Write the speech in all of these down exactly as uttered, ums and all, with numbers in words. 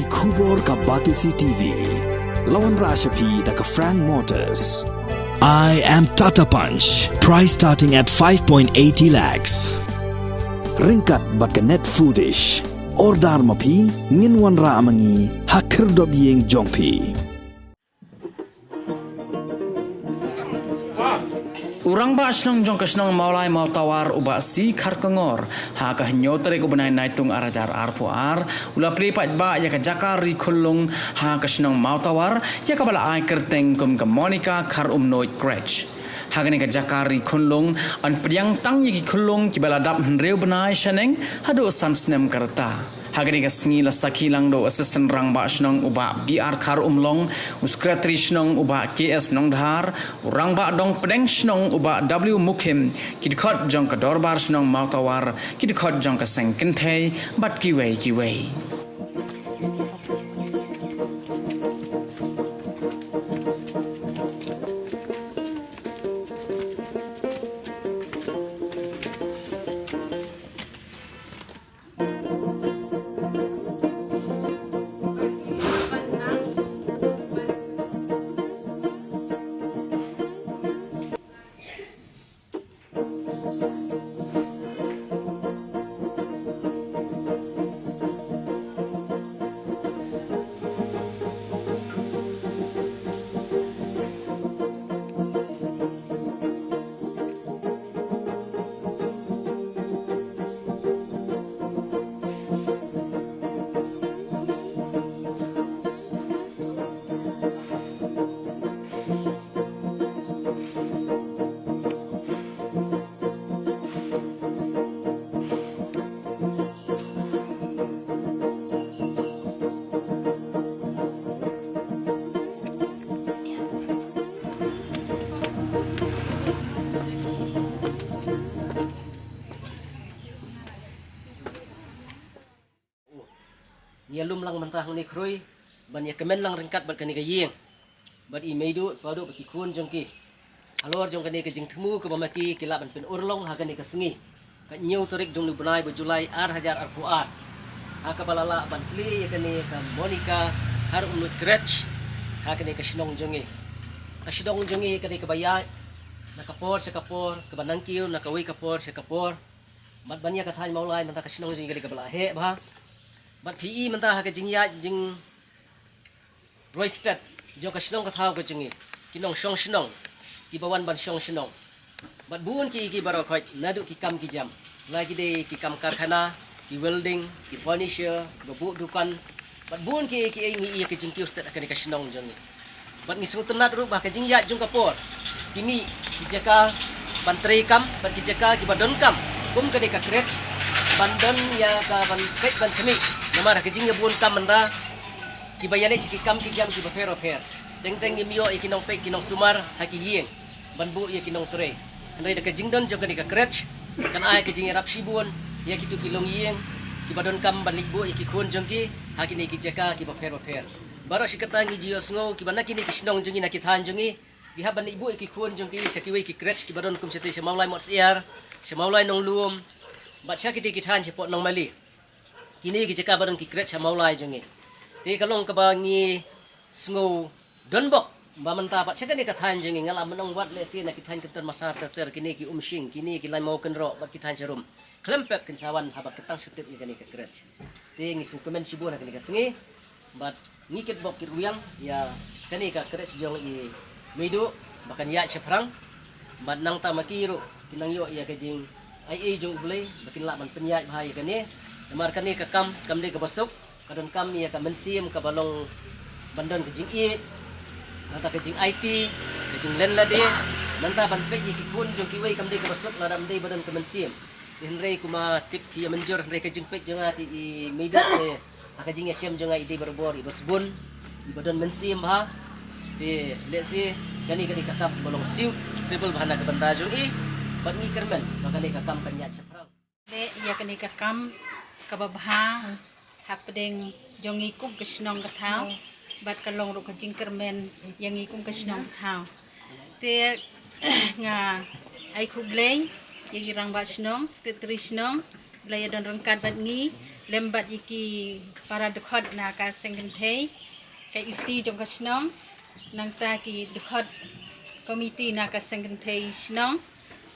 Khubor ka Batesi T V. La wanrah sha phi da ka Frank Motors. I am Tata Punch. Price starting at five point eighty lakhs. Ryngkat bad ka Net Foodish. Order ma phi, ngin wanrah ma ngi ha khyrdop ïing jong phi. U Rangbah Shnong jong ka shnong Mawlai Mawtawar u Bah C Kharkongor, ha ka hynñiew tarik u bnai Naitung ar hajar arphew ar, u la plie paidbah ïa ka jaka ri khunlung ha ka shnong Mawtawar, ïa kaba la ai kyrteng kum ka Monica Kharumnuid Crèche. Ha kane ka jaka ri khunlung, yn pdiang tang ïa ki khunlung kiba la dap hynriew bnai shaneng haduh san snem ka rta. Ha kane ka sngi la sakhi lang da u Assistant Rangbah Shnong u Bah B R Kharumlong, u Secretary Shnong u Bah K S Nongdhar, u Rangbah Dong Pdeng Shnong u Bah W Mukhim, ki dkhot jong ka Dorbar Shnong Mawtawar, ki dkhot jong ka Seng Kynthei, bad kiwei kiwei. Ngi ïalum lang mynta hangne khrui ban ïa kmen lang ryngkat bad kane ka ïing. Bad i Meiduh, Paduh bad ki khun jong ki. Halor jong kane ka jingthmu kaba ma ki ki lah ban pynurlong ha kane ka sngi. Ka hynñiew tarik jong u bnai ba July ar hajar arphew ar. Ha kaba la lah ban plie ïa kane ka Monica Kharumnuid Crèche ha kane ka shnong jong ngi. Ka shnong jong ngi kane kaba ïaid na ka por sha ka por, kaba nangkiew na kawei ka por sha ka por. Bad ban ïa ka thaiñ Mawlai mynta ka shnong jong ngi ka dei kaba la heh bha. Bad phi i mynta ha ka jingïaid jingroi stet jong ka shnong ka thaw ka jong ngi, ki nongshong shnong kiba wan ban shong shnong. Bad bun ki i ki baroh khoit naduh ki kam ki jam, la ki dei ki kam karkhana, ki welding, ki furniture, kiba buh dukan, bad bun ki i ki i ngi i ïa ka jingkiew stet ha kane ka shnong jong ngi. Bad ngi sngewtynnat ruh ba ka jingïaid jong ka por, ki mih ki jaka ban trei kam bad ki jaka kiba donkam kum kane ka crèche ban don ïa ka ban peit ban khmih. Namar ha ka jingïabun kam mynta kiba ïaleh sha ki kam ki jam kiba pher bapher, teng teng ngim ïoh ïa ki nongpeit ki nongsumar ha ki ïing ban buh ïa ki nongtrei. Hynrei da ka jingdon jong kane ka crèche kan ai ka jingïarap shibun ïa kito ki longïing kiba donkam ban leit buh ïa ki khun jong ki ha kine ki jaka kiba pher bapher. Baroh shi katta ngi ju ïohsngew kiba na kine ki shnong jong ngi, na ki thaiñ jong ngi, ki hap ban leit buh ïa ki khun jong ki sha kiwei ki crèche kiba don kum shatei sha Mawlai Motsyiar, sha Mawlai Nonglum, bad sha kitei ki thaiñ shapoh Nongmali. Kine ki jaka ba don ki crèche sha Mawlai jong ngi. Te ka long kaba ngi sngew donbok ba mynta pat sha kane ka thaiñ jong ngi nga la mynta wat lehse na ki thaiñ kynton masar ter ter, kine ki Umshing, kine ki Laitmawkynroh bad ki thaiñ sharum, khlem pep kin sa wan haba kyntang shu tip ïa kane ka crèche. Te ngi sngewkmen shibun ha kane ka sngi. Bad ngi kitbok kitrwiang ïa kane ka crèche jong i Meiduh ba kan ïaid shaphrang. Bad nangta ma ki ruh kin nang ïoh ïa ka jingaiei jong U Blei ba kin lah ban pynïaid bha ïa kane. Namar kane ka kam kam dei kaba suk, ka donkam ïa ka mynsiem kaba long ban don ka jingïeit, nangta ka jingaiti, ka jinglen lade, nangta ban peit ïa ki khun jong kiwei kam dei kaba suk lada ym dei ba don ka mynsiem. Hynrei kumba tip phi ïa mynjur, hynrei ka jingpeit jong nga te i Meiduh te ha ka jingïashem jong nga i dei barabor iba sbun, iba don mynsiem bha. Te lehse kane ka dei ka kam kaba long suitable bha na ka bynta jong i. Bad ngi kyrmen ba kane ka kam kan ïaid shaphrang. Leh ïa kane ka kam kaba bha hapdeng jong ngi kum ka shnong ka thaw, bad ka long ruh ka jingkyrmen ïa ngi kum ka shnong ka thaw. Te nga ai khublei ïa ki rangbah shnong, secretary shnong, ba la ïadon ryngkat bad ngi lem bad ïa ki para dkhot na ka seng kynthei, ka E C jong ka shnong, nangta ki dkhot komiti na ka seng kynthei shnong,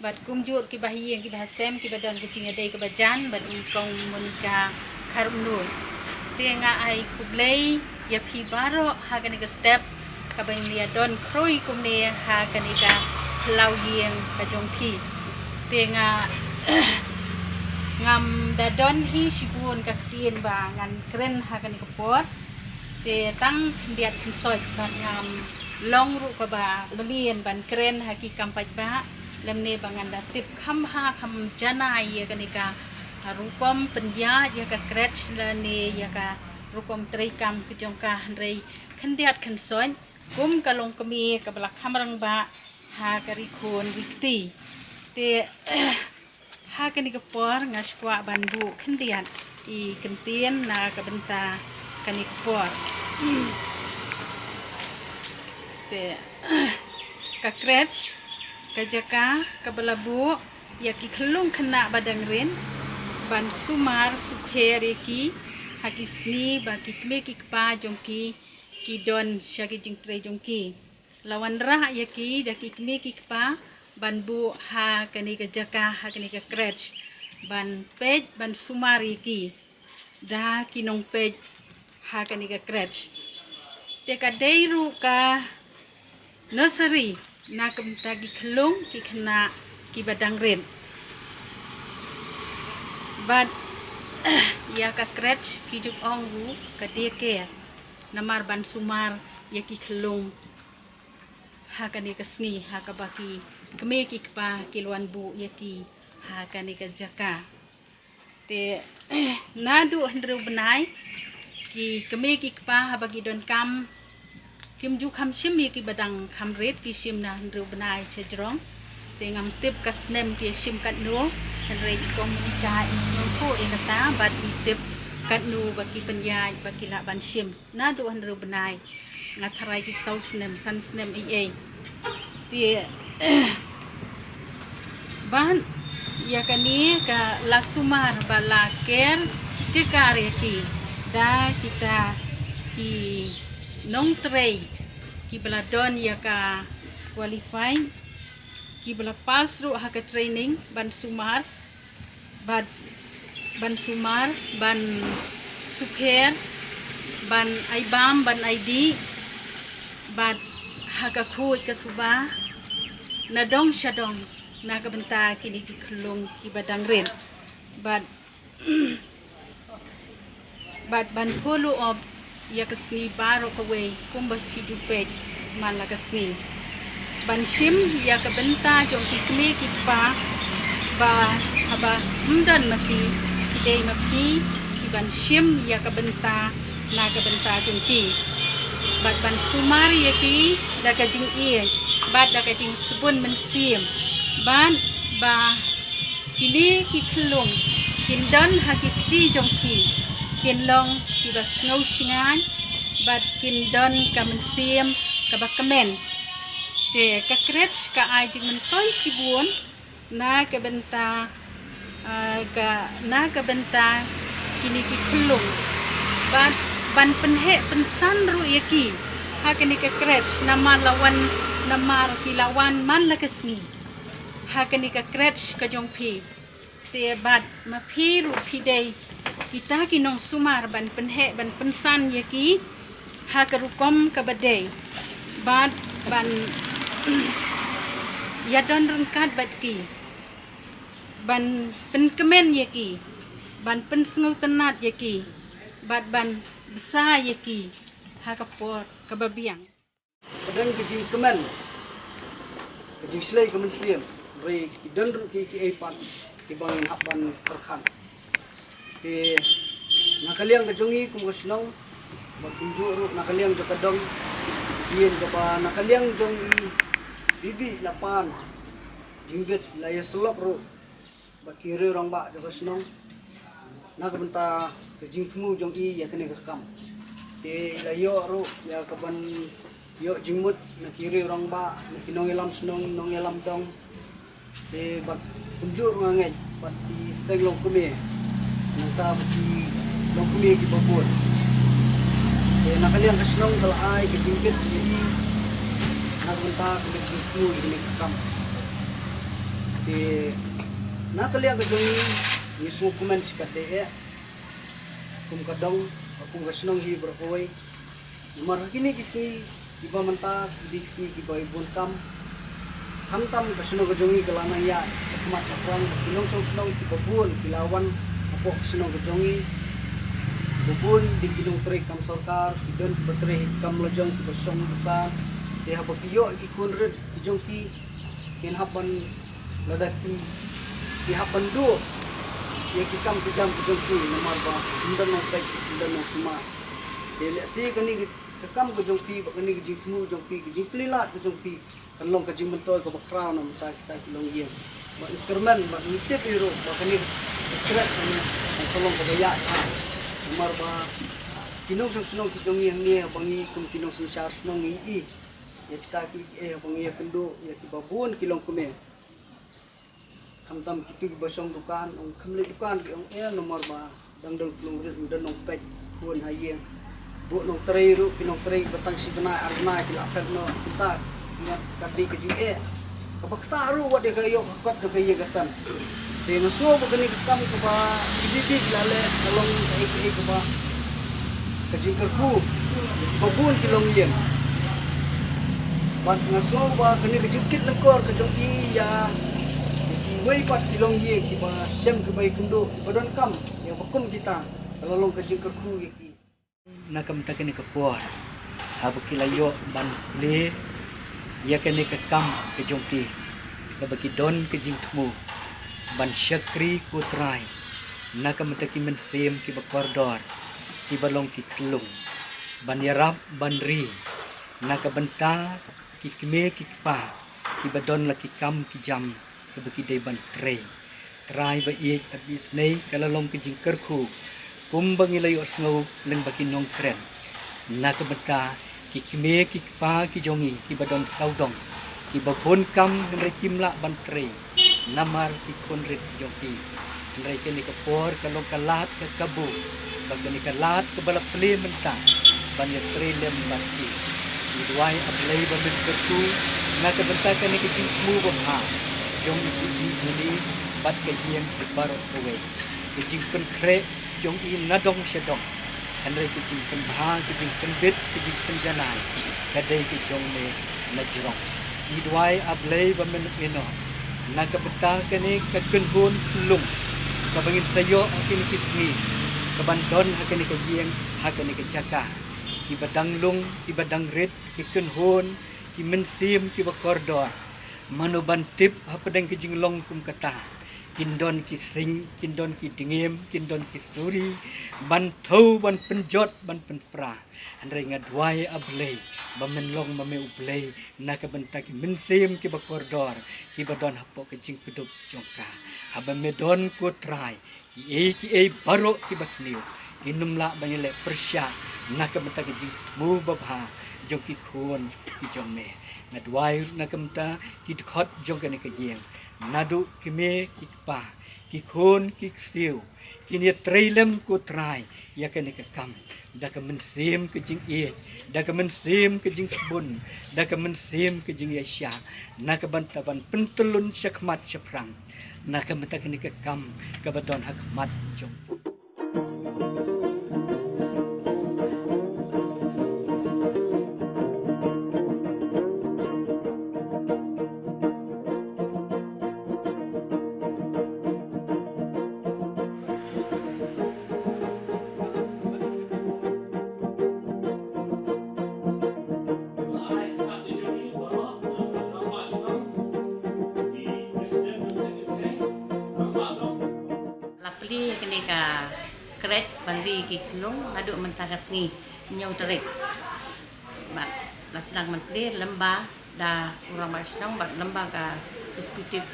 bad kumjuh ki bahaïing ki bahasem ki ba don ka jingïadei ka bajan bad i Kong Monica Kharumnu. Te nga ai khublei ïa phi baroh ha kane ka step ka ban ïa don khrui kumne ha kane ka phyllaw ïing ka jong phi. Te nga ngam da don hi shibun ka ktien ba ngan kren ha kane ka por. Te tang khyndiat khynsoit bad ngam long ruh kaba mlien ban kren ha ki kam paidbah, lymne ba ngan da tip kham bha kham janai ïa kane ka rukom pynïaid ïa ka crèche lane ïa ka rukom treikam ka jong ka, hynrei khyndiat khynsoit kum ka longkmie kaba la kham rangbah ha ka ri khun ri kti. Te ha kane ka por nga sngewkwah ban buh khyndiat i kyntien na ka bynta kane ka por. Te ka crèche ka jaka kaba la buh ïa ki khyllung khynnah ba dang rit ban sumar sukher ïa ki ha ki sngi ba ki kmie ki kpa jong ki ki don sha ki jingtrei jong ki. La wanrah ïa ki da ki kmie ki kpa ban buh ha kane ka jaka, ha kane ka crèche, ban peit ban sumar ïa ki da ki nongpeit ha kane ka crèche. Te ka dei ruh ka nursery na ka bynta ki khyllung ki khynnah ki ba dang rit. Bad ïa ka crèche ki ju ong ruh ka daycare, namar ban sumar ïa ki khyllung ha kane ka sngi ha kaba ki kmie ki kpa ki la wan buh ïa ki ha kane ka jaka. Te naduh hynriew bnai ki kmie ki kpa haba ki donkam kim ju kham shim ïa ki ba dang kham rit, ki shim na hynriew bnai sha jrong. Te ngam tip ka snem ki shim katno, hynrei i Kong Monica i sngewthuh ïa kata bad i tip katno ba ki pynïaid ba ki lah ban shim. Naduh hynriew bnai nga tharai ki saw snem, san snem ei ei. Te bad ïa kane ka la sumar ba la ker jaka ïa ki da kita ki nongtrei ki ba la don ïa ka qualified, ki ba la pass ruh ha ka training ban sumar, bad ban sumar, ban sukher, ban ai bam, ban ai dih, bad ha ka khuid ka suba, na dong sha dong, na ka bynta kine ki khyllung ki ba dang rit. Bad bad ban follow up ïa ka sngi baroh kawei kumba phi ju peit man la ka sngi. Ban shim ïa ka bynta jong ki kmie ki kpa ba haba ym don ma ki, ki dei ma phi ki ban shim ïa ka bynta na ka bynta jong ki. Bad ban sumar ïa ki da ka jingïeit bad da ka jingsbun mynsiem. Bad ba kine ki khyllung kin don ha ki kti jong ki, kin long ki ba sngew shngaiñ bad kin don ka mynsiem ka ba kmen. Te ka crèche ka ai jingmyntoi shibun na ka bynta, ah, ka, na ka bynta kine ki khyllung. Bad ban pynheh pynsan ruh ïa ki ha kane ka crèche namar la wan, namar ki la wan man la ka sngi ha kane ka crèche ka jong phi. Te bad ma phi ruh phi dei kita ki nongsumar ban pynheh ban pynsan ïa ki ha ka rukom ka ba dei. Bad ban ïa don ryngkat bad ki, ban pynkmen ïa ki, ban pynsngewtynnat ïa ki, bad ban bsa ïa ki ha ka por ka ba biang. Ka don ka jingkmen, ka jingshlei ka mynsiem, hynrei ki don ruh ki, ki ei pat ki ba ngin hap ban pyrkhat. Te na ka liang ka jong i kum ka shnong, bad kumjuh ruh na ka liang jong ka dong, ïa kaba na ka liang jong i, bibi la pan jingbit, la ïa slok ruh bad ki riew rangbah jong ka shnong na ka bynta ka jingthmu jong i ïa kane ka kam. Te i la ïoh ruh ïa ka ban ïoh jingmut na ki riew rangbah, na ki nongïalam shnong, nongïalam dong. Te bad kumjuh ruh nga ngeit bad ki seng longkmie, nangta bad ki Kmie kiba bun. Te na ka liang ka shnong ka la ai ka jingkit ïa i na ka bynta ka jingthmu ïa kane ka kam. Te na ka liang ka jong ngi, ngi sngewkmen shikatdei eh kum ka dong, kum ka shnong hi baroh kawei. Namar ha kine ki sngi kiba mynta ki dei ki sngi kiba bun kam. Khamtam ka shnong ka jong ngi ka la nang ïaid shakhmat shaphrang, ki nongshong shnong kiba bun ki la wan hapoh ka shnong ka jong ngi. Ba bun dei ki nongtrei kam sorkar, ki don kiba trei kam lajong, kiba shong dukan. Te haba ki ïoh ki khun rit ki jong ki, kin hap ban, lada ki, ki hap ban duh ïa ki kam ki jam ki jong ki, namar ba ym don nongpeit, ym don nongsumar. Te lehse kane ka kam ka jong phi, ba kane ka jingthmu jong phi, ka jingplie lad ka jong phi, kan long ka jingmyntoi kaba khraw na bynta kita ki longïing. Ba ngi kyrmen, ba ngi tip hi ruh ba kane ka threat kane kan sa long kaba ïaid bha. Namar ba ki nongshong shnong ki jong ngi hangne, ba ngi kum ki nongsynshar shnong ngi i ïa kita ki, eh, ba ngi ïakynduh ïa kiba bun ki longkmie. Khamtam kito kiba shong dukan, ong kham leit dukan ki ong, eh, namar ba dang don ki nongrit, dang don nongpeit bun ha ïing. Bun nongtrei ruh, ki nongtrei ba tang shi bnai ar bnai ki la phet noh, kita ki ngat ka dei ka jingeh. Kaba ktah ruh wat ïa ka ïoh ka kot da ka ïing ka sem. Te nga sngew ba kane ka kam kaba ki dei dei ki la leh ka long kaei kaei kaba ka jingkyrkhu ba bun ki longïing. Bad nga sngew ba kane ka jingkit lyngkor ka jong i ïa kiwei pat ki longïing kiba shem kiba ïakynduh kiba donkam ïa ba kum kita, ka la long ka jingkyrkhu ïa ki. Na ka bynta kane ka por, haba ki la ïoh ban plie ïa kane ka kam ka jong ki, kaba ki don ka jingthmu ban shakri ko Trai na ka bynta ki mynsiem kiba kordor, kiba long ki khyllung, ban ïarap ban ri na ka bynta ki kmie ki kpa kiba don la ki kam ki jam kaba ki dei ban trei. Trai ba ïeit, ba isynei, ka la long ka jingkyrkhu kumba ngi la ïohsngew lyngba ki nongkren, na ka bynta ki kmie ki kpa ki jong ngi kiba don sawdong, kiba bun kam hynrei kim lah ban trei namar ki khun rit jong ki. Hynrei kane ka por ka long ka lad ka kabu, ba kane ka lad kaba la plie mynta ban ïatrei lem bad ki. Ngi duwai, A Blei, ba men kyrkhu na ka bynta kane ka jingthmu babha jong i Pi Uni bad ka ïing baroh kawei. Ka jingpynkhreh jong i na dong sha dong, hynrei ka jingpynbha, ka jingpynbit, ka jingpynjanai ka dei ka jong me na jrong. Ngi duwai, A Blei, ba men ïehnoh na ka bynta kane ka kynhun khyllung kaba ngin sa ïoh ha kine ki sngi, kaban don ha kane ka ïing, ha kane ka jaka. Kiba dang lung, kiba dang rit, ki kynhun, ki mynsiem kiba kordor. Mano ban tip hapdeng ka jinglong kum kata? Kin don ki sing, kin don ki dngiem, kin don ki suri ban thew, ban pynjot, ban pynpra. Hynrei nga duwai, A Blei, ba men long ma me U Blei na ka bynta ki mynsiem kiba kordor kiba don hapoh ka jingkdup jong ka. Haba me don, ko Trai, kiei kiei baroh kiba sniew kin ym lah ban ïaleh pyrshah na ka bynta ka jingthmu babha jong ki khun ki jong me. Nga duwai na ka bynta ki dkhot jong kane ka ïing, naduh ki kmie ki kpa, ki khun ki ksiew, kin ïatrei lem, ko Trai, ïa kane ka kam da ka mynsiem ka jingïeit, da ka mynsiem ka jingsbun, da ka mynsiem ka jingïaishah, na ka bynta ban pyntyllun shakhmat shaphrang na ka bynta kane ka kam kaba don ha khmat jong. La plie kane ka kret ban ri ki khyllung naduh mynta ka sngi hynñiew tarik. Bad la sdang ban plie lem bad da u rangbah shnong bad lem bad ka executive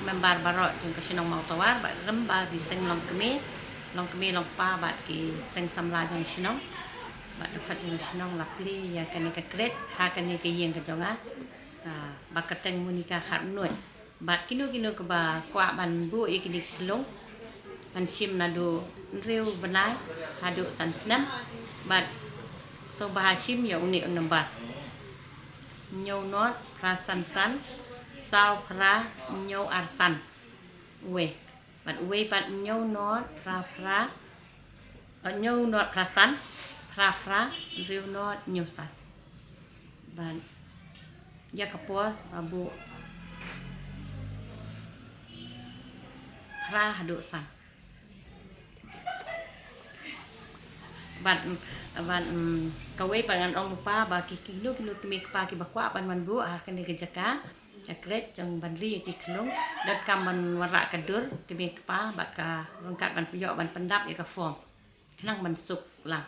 member baroh jong ka shnong Mawtawar bad lem bad ki seng longkmie, longkmie longkpa bad ki seng samla jong shnong. Bad dkhot jong shnong la plie ïa kane ka kret ha kane ka ïing ka jong nga. Ah, ba kyrteng Monica Kharnuid. Bad kino kino kiba kwah ban buh ïa kine ki khyllung, ban shim naduh Hynriew bnai haduh san snem. Bad sngewbha shim ïa une u number: hynñiew not phra san san, saw phra hynñiew ar san. Uwei. Bad uwei pat: hynñiew not phra phra, eh, hynñiew not phra san, phra phra hynriew not hynñiew san. Bad ïa ka por ba buh phra haduh san. Bad, bad, mm, kawei pat ngan ong lypa ba ki, kino kino ki kmie ki kpa kiba kwah ban wan buh ha kane ka jaka, ka klet jong ban ri ïa ki khyllung, donkam ban wanrah ka dur kmie ki kpa bad ka ryngkat ban ïoh ban pyndap ïa ka form khnang ban suk lang.